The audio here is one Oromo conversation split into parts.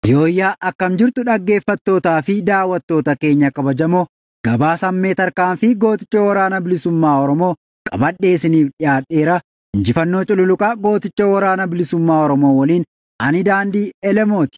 Yooyyaa akkam jirtu dhaggeeffattootaa fi daawwattoota keenya kabajamoo gabaasa ammee tarkaanfii gooticha waraana bilisummaa Oromoo qabadhee isiniif dhiyaadheera. Injifannoo cululuqaa gooticha waraana bilisummaa Oromoo waliin ani Daandii Elemooti.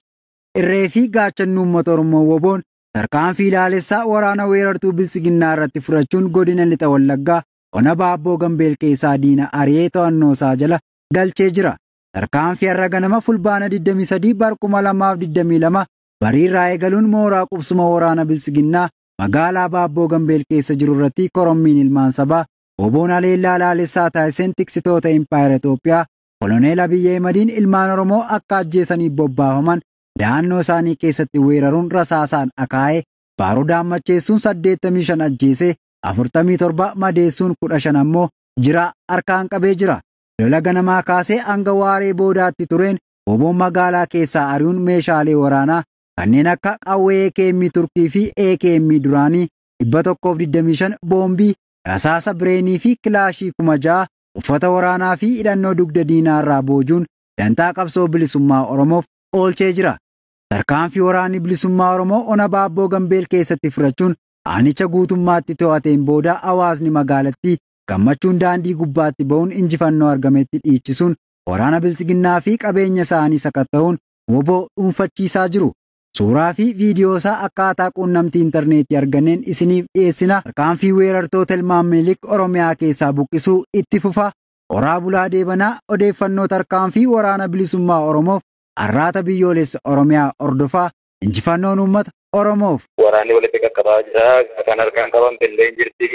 Irree fi gaachanni uummata Oromoo WBO'n tarkaanfii ilaalessaa waraana weerartuu bilisiginnaa irratti fudhachuun godina Lixa Wallaggaa ona Baabboo Gambeel keessaa diina ari'ee to'annoo isaa jala galchee jira. Tarkaanfii har'a ganama fulbaana 23 bar 2022 bariirraa eegaluun mooraa qubsuma waraana bilisiginnaa magaalaa Baabboo Gambeel keessa jiru irratti korommiin ilmaan sabaa WBO'n haleellaa laalessaa taasiseen tiksitoota Impaayera Itoophiyaa Koloneel Abiyyi Ahimadiin ilmaan Oromoo akka ajjeesaniif bobbaafaman da'annoo isaanii keessatti weeraruun rasaasaan akaa'ee baarudaan macheessuun 85 ajjeesee 47 madeessuun 15 ammoo jira harkaan qabee jira. Lola ganamaa kaasee hanga waaree boodaatti tureen WBO'n magaalaa keessaa ari'uun meeshaalee waraanaa kanneen akka qawwee AKM Turkii fi AKM duraanii 125 boombii rasaasa bireenii fi kilaashii 6000 uffata waraanaa fi hidhannoo dugda diinaa irraa boojuun dantaa qabsoo bilisummaa Oromoof oolchee jira. Tarkaanfii waraanni bilisummaa Oromoo ona Baabboo Gambeel keessatti fudhachuun aanicha guutummaatti to'ateen booda hawaasni magaalattii gammachuun daandii gubbaatti ba'uun injifannoo argametti dhiichisuun waraana bilisiginnaa fi qabeenya isaanii sakatta'uun WBO dhuunfachiisaa jiru. Suuraa fi viidiyoo isaa akkaataa quunnamtii intarneetii arganneen isiniif dhiyeessina. Tarkaanfii weerartoota ilmaan Minilik Oromiyaa keessaa buqqisuu itti fufa. Horaa bulaa deebanaa odeeffannoo tarkaanfii waraana bilisummaa Oromoof arraata biyyoolessa Oromiyaa hordofaa. Injifannoon uummata Oromoof. Waraanni walitti qaqqabaa jira. Kan harkaan qabamte illee jirti.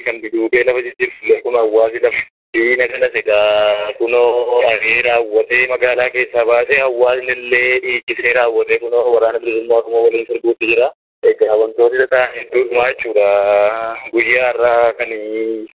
Kan duduubee lafa jijjiirtu illee kun hawaasi lafa. Diina kanas egaa kunoo ari'ee raawwatee magaalaa keessaa baasee hawaasni illee dhiichisee raawwatee kunoo waraana bilisummaa Oromoo waliin sirbuutti jira. Egaa wantoonni ta'an hedduudhuma jechuudha. Guyyaa har'aa kan